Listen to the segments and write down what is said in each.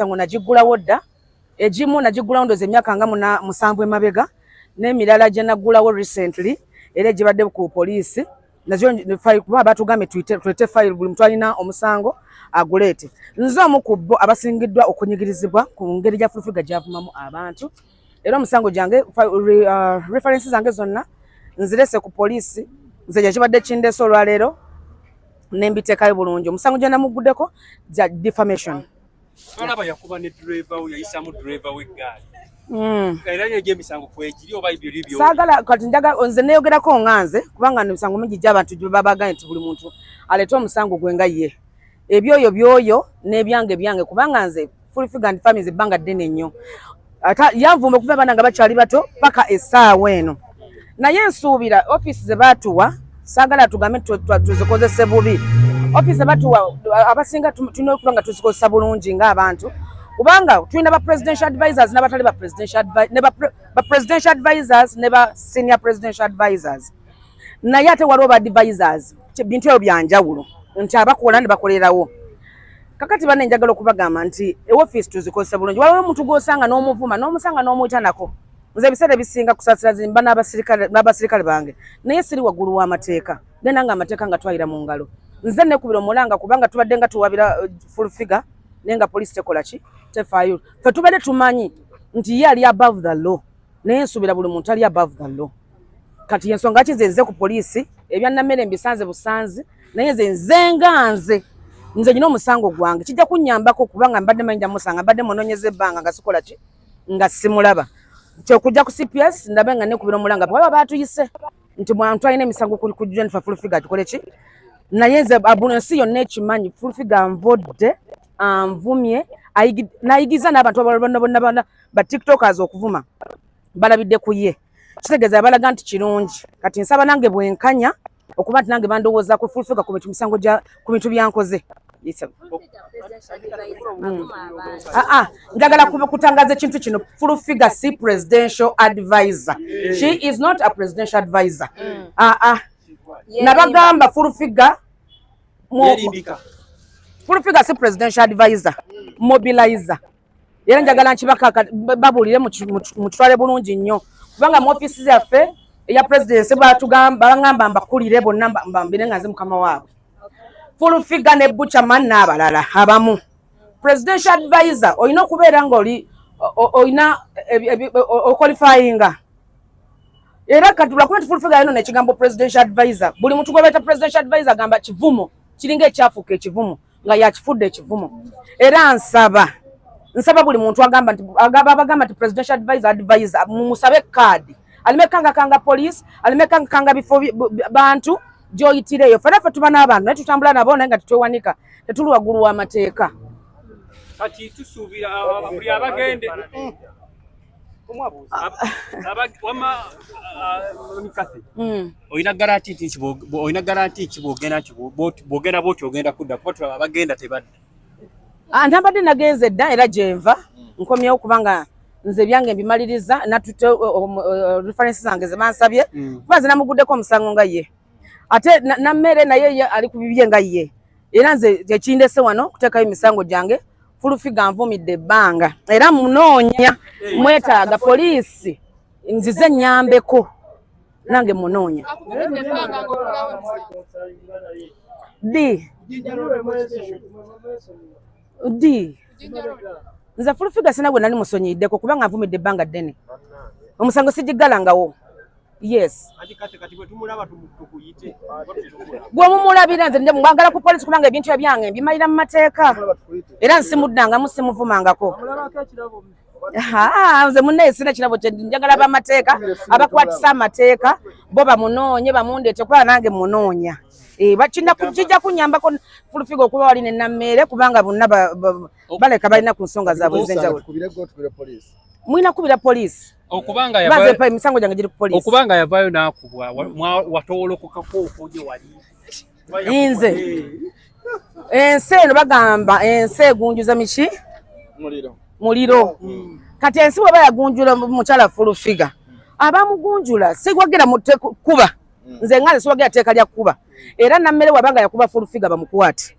Emisango nagiggulawo dda, egimu nagiggulawo ndowooza emyaka nga 7 emabega, n'emirala gye naggulawo recently era egibadde ku poliisi nazo kuba batugambye tuyite file, buli muntu alina omusango aguleete. Nze omu ku bo abasingiddwa okunyigirizibwa ku ngeri gya Full Figure gy'avumamu abantu, era omusango gyange, reference zange zonna nzirese ku poliisi. Nze gye kibadde kindeese olwaleero nembiteekayo bulungi. Omusango gye namuguddeko gya defamation. Twalaba yakuba ne driver we, yayisamu driver w'eggaali. Era nyo emisango kwegiri oba ibyo byo? Saagala kati njaga nze neeyogerako nga nze, kubanga emisango mingi gy'abantu gye babagambye nti buli muntu aleete omusango gwe nga ye, ebyoyo byoyo n'ebyange byange, kubanga nze Full Figure and families ebbanga ddene nnyo. Ata yanvuma okuva abaana nga bakyali bato paka essaawa eno, naye nsuubira ofiisi ze baatuwa, saagala tugambe nti tuzikozese bubi. Ofiisi ze batuwa abasinga tulina okuba nga tuzikozesa bulungi ng'abantu, kubanga tulina ba presidential advisors n'abatali ba presidential ne ba presidential advisors ne ba senior presidential advisors, naye ate waliwo ba advisors. Bintu ebyo byanjawulo nti abakola ne bakolerawo. Kakati banne, njagala okubagamba nti ewofiisi tuzikozesa bulungi. Waliwo omuntu gw'osanga n'omuvuma n'omusanga n'omuyita nako. Nze ebiseera ebisinga kusaasira zimba n'abasirikale bange, naye siri waggulu w'amateeka. Genda nga amateeka nga twayira mu ngalo. Nze nekubira omulanga kubanga tubadde nga tuwabira Full Figure, naye nga poliisi tekola ki, tefaayo. Ffe tubadde tumanyi nti ye ali above the law, naye nsuubira buli muntu ali above the law. Kati ensonga ki, nze nze ku poliisi ebyannammere mbisanze busanzi, naye nze nga nze nyina omusango gwange, kijja kunnyambako kubanga mbadde manyi njamusanga, mbadde munoonyeza ebbanga nga sikola ki, nga simulaba. Kyokujja ku CPS ndabe nga nekubira omulanga bwaba baatuyise nti mwantu alina emisango ku Jennifer Full Figure tukole ki. Naye nze abuno ensi yonna ekimanyi, Full Figure nvodde anvumye, nayigiza n'abantu abalala bonna bonna bonna ba TikTokers okuvuma balabidde ku ye. Kitegeeza balaga nti kirungi. Kati nsaba nange bwenkanya okuba nti nange bandowooza ku Full Figure ku bintu misango gya ku bintu byankoze. Ah, ah, njagala kutangaza ekintu kino: Full Figure si presidential advisor. She is not a presidential advisor. Ah, ah. Nabagamba Full Figure Yerimbika. Full Figure si presidential advisor, mobilizer. Era njagala nkibakaka babuulire mukitwale bulungi nnyo, kubanga mu ofiisi zaffe eya presidency batugamba, baŋŋamba mbakulire bonna mbambire nga nze mukama waabwe, Full Figure ne Buchaman n'abalala abamu. Presidential advisor olina okubeera nga oli olina oqualifyinga. Era kati lwakuba nti Full Figure yano n'ekigambo presidential advisor, buli muntu gwe bayita presidential advisor agamba kivumo, kiringa ekyafuuka ekivumo nga yakifudde ekivumo. Era nsaba buli muntu agamba nti agaba abagamba nti presidential advisor, advisor, mumusabe kaadi aleme kangakanga police, aleme kangakanga bifo bantu gy'oyitireeyo. Ffe ffe tuba n'abantu naye tutambula nabo, naye nga tetwewanika, tetuli waggulu w'amateeka. Kati tusuubira buli abagende wama Kathy, olina guarantee nti olina guarantee ki bwogenda nti bwogenda bwoti ogenda kudda? Kuba tulaba abagenda tebadda. Ah, ntambadde nagenze dda era gyenva nkomyewo, kubanga nze ebyange mbimaliriza, natute reference zange ze bansabye, kuba nze namuguddeko omusango nga ye, ate nammere naye ye ali ku bibye nga ye. Era nze ekindese wano kuteekayo emisango gyange. Full Figure nvumidde ebbanga era munoonya, mwetaaga poliisi nzize nnyambeko nange munoonya. Ddi ddi? Nze Full Figure sina gwe nali musonyiyiddeko, kubanga nvumidde ebbanga ddene, omusango sigigalangawo. Yes. Anti kati bwe tumulaba tukuyite? Bw'omumulabira nze nje mwagala ku poliisi, kubanga ebintu ebyange mbimalira mu mateeka era nsimuddangamu, simuvumangako. Ah, nze munnaye sina kirabo kye njagala. Bamateeka abakwatisa amateeka bo bamunoonye bamundeete, kuba nange munoonya. Eh, kijja kunyambako Full Figure okuba wali ne Nammeere, kubanga bonna baleka balina ku nsonga zaabwe ez'enjawulo. Tukubire poliisi. Mulina kubira poliisi. Okubanga kuba nze emisango gyange giri ku poliisi. Okubanga yavaayo n'akubwa, watowolokokako okwo gye wali? Nze ensi eno bagamba ensi egunjuza miki? Muliro. Muliro. Kati ensi bweba yagunjula mukyala Full Figure, abamugunjula siwagira kuba nze nga nze siwagira tteeka lya kuba. Era Nammere wabanga yakuba Full Figure, bamukwate.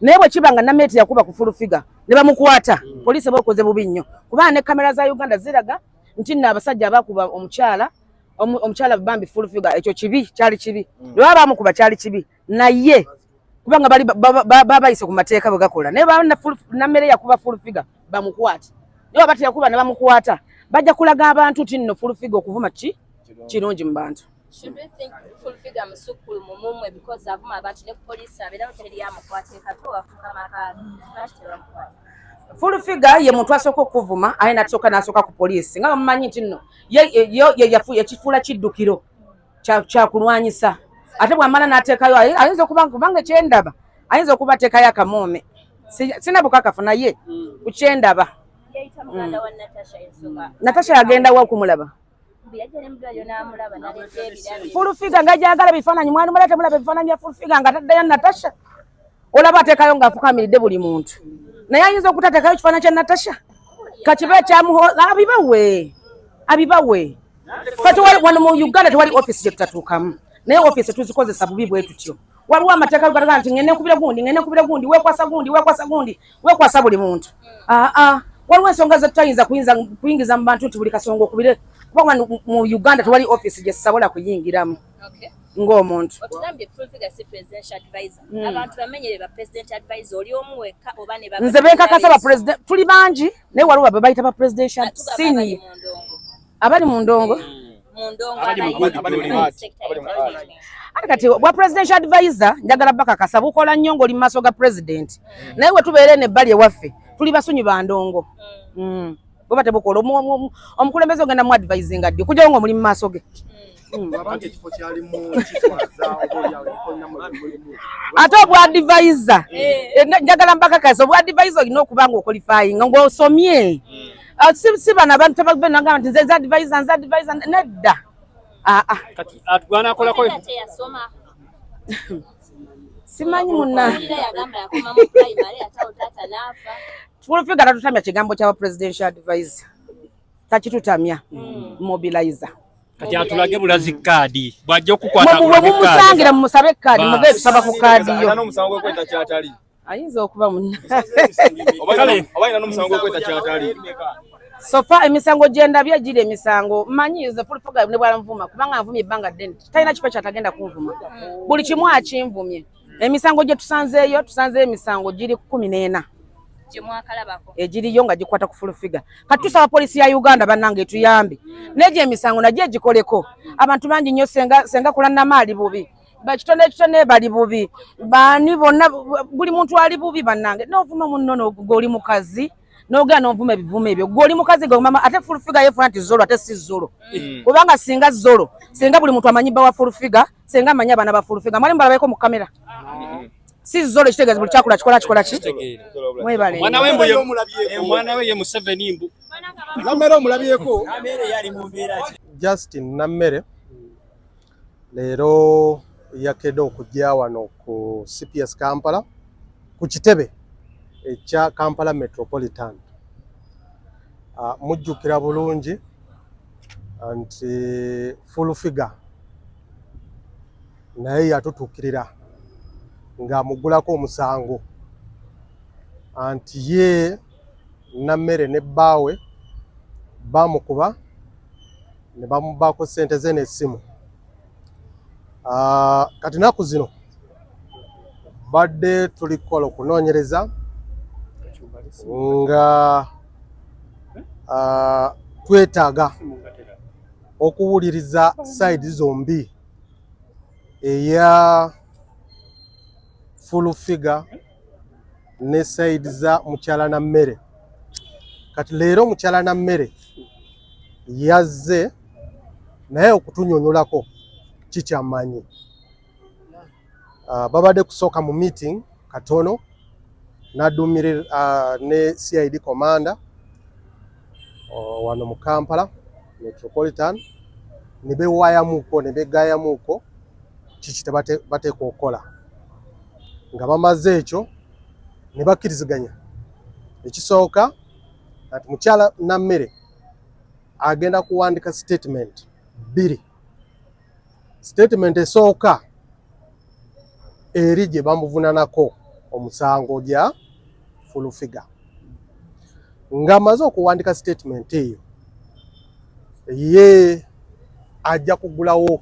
Naye bwe kiba nga Nammere teyakuba ku Full Figure ne bamukwata, poliisi eba okoze bubi nnyo, kubanga ne kamera za Uganda ziraga nti nno abasajja abakuba omukyala omukyala bambi Full Figure, ekyo kibi, kyali kibi. Ne baba bamukuba kyali kibi, naye kubanga bali babayise ku mateeka bwe gakola. Naye baba Nammere yakuba Full Figure, bamukwate. Naye baba teyakuba ne bamukwata, bajja kulaga abantu nti nno Full Figure okuvuma ki kirungi mu bantu. Should we think Full Figure musukkulumu mumwe, because avuma abantu ne poliisi abeerawo teri yamukwata ekato wafuuka makaage, lwaki tebamukwata? Full Figure ye muntu asooka okuvuma, aye nasooka nasooka ku poliisi, nga bamumanyi nti nno ye yakifuula kiddukiro kyakulwanyisa. Ate bw'amala n'ateekayo, ayinza okuba, kubanga ekyendaba ayinza okuba ateekayo akamoome. Sina bukakafu, naye ku kyendaba. Yayita muganda wa Natasha ensonga. Natasha yagenda wa okumulaba? Yajja ne mudwaliro n'amulaba n'aleeta ebirabyo. Full Figure nga gyagala bifaananyi, mwani mala temulaba ebifaananyi bya Full Figure nga ataddeyo Natasha. Olaba ateekayo ng'afukamiridde buli muntu, naye ayinza okutateekayo kifaananyi kya Natasha kakibe ekyamuho. Abibawe, abibawe. Fe wano mu Uganda tewali office gye tutatuukamu, naye office tuzikozesa bubi bwe tutyo. Waliwo amateeka galaga nti ngende nkubire gundi, ngende nkubire gundi, weekwasa gundi, weekwasa gundi, weekwasa buli muntu. Aa, waliwo ensonga ze tutayinza kuyingiza mu bantu nti buli kasonga okubire, kuba wano mu Uganda tewali office gye sisobola kuyingiramu ng'omuntu. Otugambye Full Figure si presidential advisor. Abantu bamenyere ba president advisor, oli omu wekka oba ne Nze benkakasa ba president tuli bangi, naye waliwo be bayita ba presidential senior abali mu ndongo. Mu ndongo. Abali mu abali Abali mu mu art, sector abali mu entertainment. Ate kati bwa presidential advisor, njagala bakakasa bukola nnyo ng'oli mu maaso ga president, naye we tubeera eno ebbali ewaffe tuli basunyi ba ndongo. Bweba tebukola, omukulembeze ogenda mu advisinga ddi okujjawo ng'omuli mu maaso ge? Abantu ekifo kyalimu kiswaza oba oliawo ebifo nammwe mulimu. Ate obwa advisor, njagala mbakakasa, obwa advisor olina okuba nga oqualifyinga ng'osomye. Ah, si bano abantu tebagenagamba nti nze nze advisor, nze advisor, nedda. Ah, ah. Kati gwanakolako. Figure teyasoma. Simanyi munna. Owulira yagamba yakoma mu primary, ate awo taata n'afa. Full Figure tatutamya kigambo kyaba presidential advisor, takitutamya, mobilizer. Kati atulage bulazi kaadi bw'ajja okukwata. Bwe mumusangira mumusabe kaadi, muge tusaba ku kaadi Alina yo. n'omusango gw'okweta kyatali. Ayinza okuba munna. Oba Kale. alina- oba alina n'omusango gw'okweta kyatali. So far emisango gyendabye giri emisango mmanyi nze Full Figure ne bwanvuma, kubanga nvumye ebbanga ddene, talina kifo kyatagenda kunvuma, buli kimu akinvumye. Emisango gye tusanzeeyo, tusanzeeyo emisango giri 14 gye mwakalabako. Egiriyo nga gikwata ku Full Figure. Kati tusaba poliisi ya Uganda bannange etuyambe negyo emisango nagyo egikoleko. Abantu bangi nnyo, senga kulanama ali bubi, bakitone ekitone bali bubi, baani bonna, buli muntu ali bubi bannange. Novuma munno gweoli mukazi, nogenda novuma ebivumo ebyo gweoli mukazi gwe mama. Ate Full Figure yefuna nti Zolo, ate si Zolo, kubanga singa Zolo, singa buli muntu amanyi bba wa Full Figure, singa amanyi abaana ba Full Figure. Mwali mubalabayeko mu kamera, si Zolo. Kitegeeza buli kyakula kikola kikola ki. Mwebale. Mwana we mbu mwana we ye Museveni mbu. Nammere omulabyeko? Justin Nammere leero yakedde okujja wano ku CPS Kampala, ku kitebe ekya Kampala Metropolitan. Mujjukira bulungi nti Full Figure naye yatutuukirira ng'amugulako omusango anti ye Nammere ne bbaawe bamukuba ne bamubaako ssente ze n'essimu. Kati naku zino badde tuli kukola okunoonyereza nga twetaaga okuwuliriza side zombi, eya Full Figure ne side za mukyala Nammere. Kati leero mukyala Nammere yazze naye okutunyonyolako kikyamanyi. Babadde kusooka mu meeting katono n'adduumira ne CID commander wano mu Kampala Metropolitan, ne beewaayamuuko ne beegaayamuuko kiki bateekwa okukola. Nga bamaze ekyo ne bakkiriziganya ekisooka nti mukyala Nammere agenda kuwandika statement bbiri. Statement esooka eri gye bamuvunanako omusango gya Full Figure. Ng'amaze okuwandika statement eyo, ye ajja kugulawo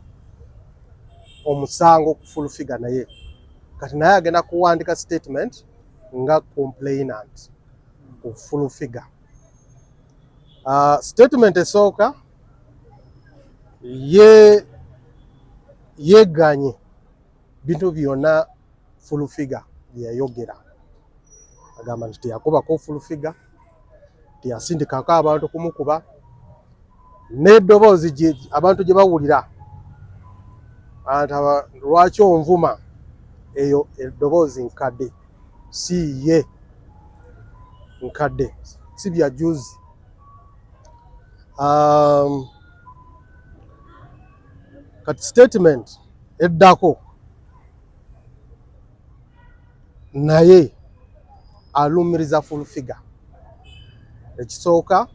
omusango ku Full Figure, naye kati naye agenda kuwandika statement nga complainant ku Full Figure. Statement esooka ye yegganye bintu byonna Full Figure bye yayogera. Agamba nti teyakubako Full Figure, teyasindikako abantu kumukuba, n'eddoboozi abantu gye bawulira anti lwaki onvuma, eyo eddoboozi nkadde, si ye nkadde, si bya juzi. Kati statement eddako naye alumiriza Full Figure. Ekisooka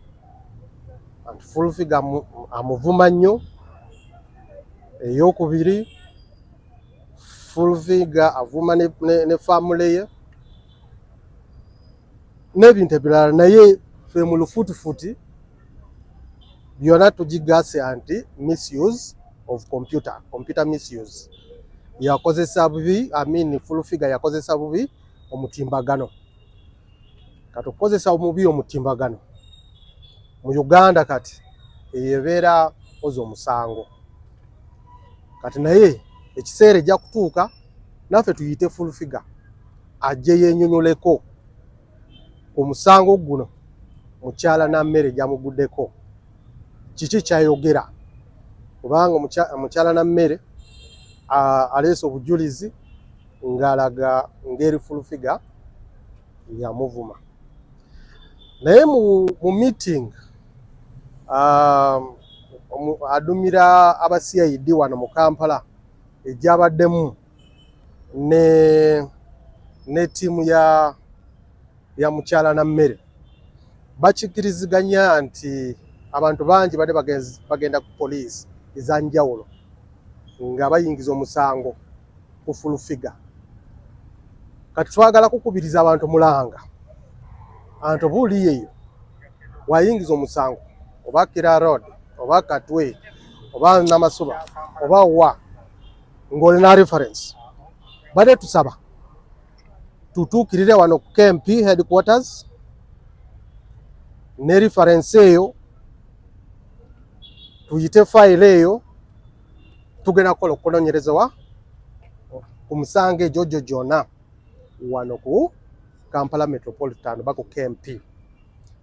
nti Full Figure amuvuma nnyo. Eyokubiri, Full Figure avuma ne family ye n'ebintu ebirala, naye ffe mu lufuutifuuti byonna tugigase anti misuse of computer misuse. Yakozesa bubi, I mean Full Figure yakozesa bubi omutimbagano. Kati okukozesa omubi omutimbagano mu Uganda kati eyo ebeera oza omusango. Kati naye ekiseera ejja kutuuka naffe tuyite Full Figure ajje yeenyonyoleko ku musango guno mukyala Nammere gyamuguddeko, kiki kyayogera, kubanga mukyala Nammere aleese obujulizi ng'alaga ngeri Full Figure yamuvuma. Naye mu meeting adumira aba CID wano mu Kampala egyabaddemu ne ttiimu ya mukyala Nammere, bakikiriziganya nti abantu bangi badde bagenda ku poliisi ez'enjawulo nga bayingiza omusango ku Full Figure. Kati twagala kukubiriza abantu mulanga anti oba oli eyo wayingiza omusango oba Kira Road oba Katwe oba Namasuba oba wa ng'olina reference, badde tusaba tutuukirire wano ku KMP headquarters ne reference eyo, tuyite fayiro eyo, tugenda kukola okunoonyerezebwa ku musango egyo gyo gyonna wano ku Kampala Metropolitan oba ku KMP.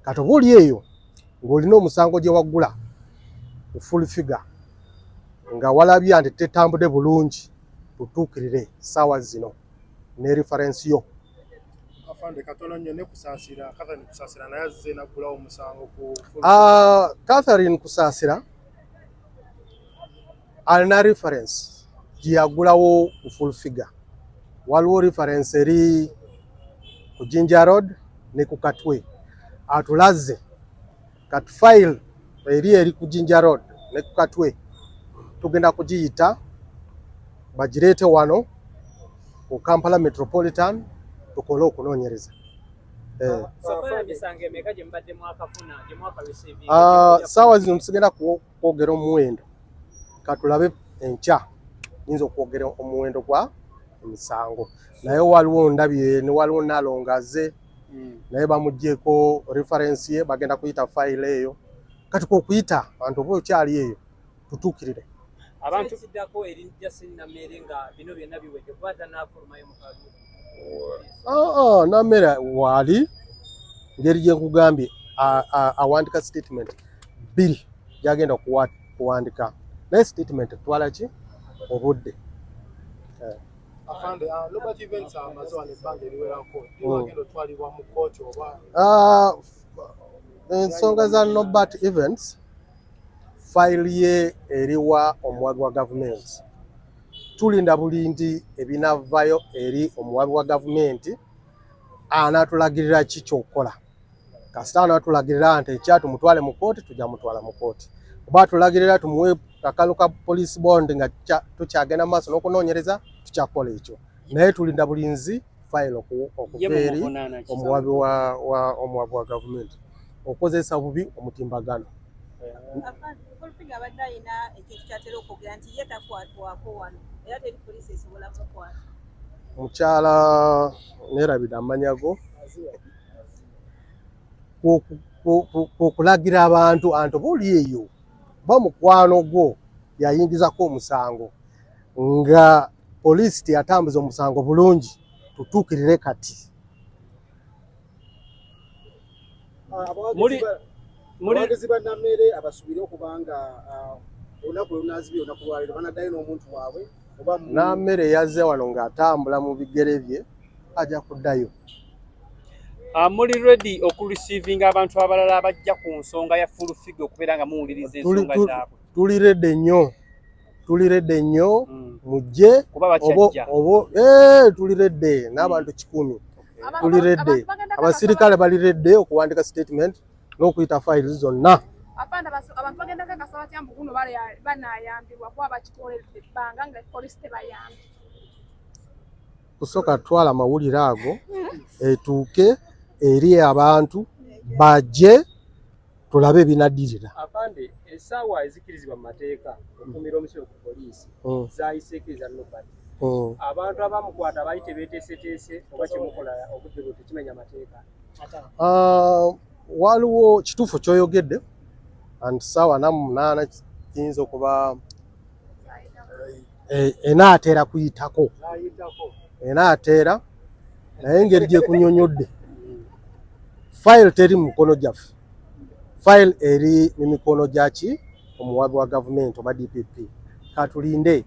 Kati oba oli eyo ng'olina omusango gye waggula ku Full Figure nga walabye nti tetambudde bulungi, tutuukirire ssaawa zino ne reference yo. Afande, katono nnyo ne Kusaasira, Catherine Kusaasira naye azze n'aggulawo omusango ku Catherine Kusaasira alina reference gye yaggulawo ku Full Figure. Waliwo reference eri ku Jinja Road ne ku Katwe, atulaze. Kati file eri ku Jinja Road ne ku Katwe tugenda kugiyita bagireete wano ku Kampala Metropolitan tukole okunoonyereza. So far emisango emeka gye mubadde mwakafuna, gye mwaka receive? Saawa zino sigenda kwogera omuwendo, katulabe enkya nyinza okwogera omuwendo gwa emisango. Naye waliwo ndabye ne waliwo nalongaze naye bamugyeko reference ye, bagenda kuyita fayiro eyo. Kati kwokuyita bantu oba okyali eyo tutuukirire. Abantu kiddako eri Justine Nammere nga bino byonna biwedde, kuba tanaafulumayo mu kalulu? Ah, Nammere waali, ngeri gye nkugambye awandika statement bbiri gyagenda kuwandika, naye statement etwala ki obudde. Afande, Robert Events amaze wano ebbanga eriwerako, agenda otwalibwa mu kkooti oba? Ensonga za Nobert Events, fayiro ye eriwa omuwabi wa gavumenti. Tulinda bulindi ebinavayo eri omuwabi wa gavumenti anaatulagirira ki kyokukola. Kasita anaatulagirira nti ekya tumutwale mu kkooti, tujja mutwala mu kkooti, oba atulagirira tumuwe kakalu ka police bond nga tukyagenda mu maaso n'okunoonyereza, tukyakola ekyo, naye tulinda bulinzi. Fayiro Ye okuva eri mumuvunaana ki? omuwabi wa gavumenti okozesa bubi omutimbagano. Full Figure abadde alina ekintu kyatera okwogera nti ye takwatwako wano era teri poliisi esobola mukwata. Mukyala, neerabidde amanya go, okulagira abantu anti oba oli eyo ba mukwano gwo yayingizako omusango nga poliisi teyatambuza omusango bulungi, tutuukirire kati. Muli Abawagizi ba Nammere abasuubire okubanga olunaku lwe lunaazibye olunaku lwaleero banaddayo n'omuntu waabwe oba Nammere yazze wano ng'atambula mu bigere bye, ajja kuddayo. Muli ready okureceivinga abantu abalala abajja ku nsonga ya Full Figure okubeera nga muwuliriza ensonga zaabwe? Tuli ready nnyo, tuli ready nnyo. Mujje. Kuba Oba bakyajja. Oba tuli ready n'abantu 100. Tuli ready, abasirikale bali ready okuwandika statement n'okuyita files zonna. Afande, abantu bagenda kakasa batya mbu guno banayambibwa, kuba bakikoledde ebbanga nga polisi tebayambye? Kusooka twala amawulire ago etuuke eri abantu bajje tulabe ebinaddirira. Afande, essaawa ezikirizibwa mu mateeka okukuumira omusibe ku poliisi zayiseeko eza Nobert. Abantu abamukwata baali tebeeteeseteese oba kyemukola obudde bwe tekimenya mateeka? Ah, waliwo kituufu kyoyogedde anti saawa 48 kiyinza okuba enaatera kuyitako, enaatera, naye engeri gyekunyonyodde, file teri mu mikono gyaffe, file eri mu mikono gyaki omuwabi wa gavumenti oba DPP. Katulinde,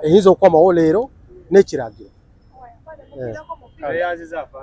eyinza okukomawo leero n'ekiragiro. Tweyanziza, afande.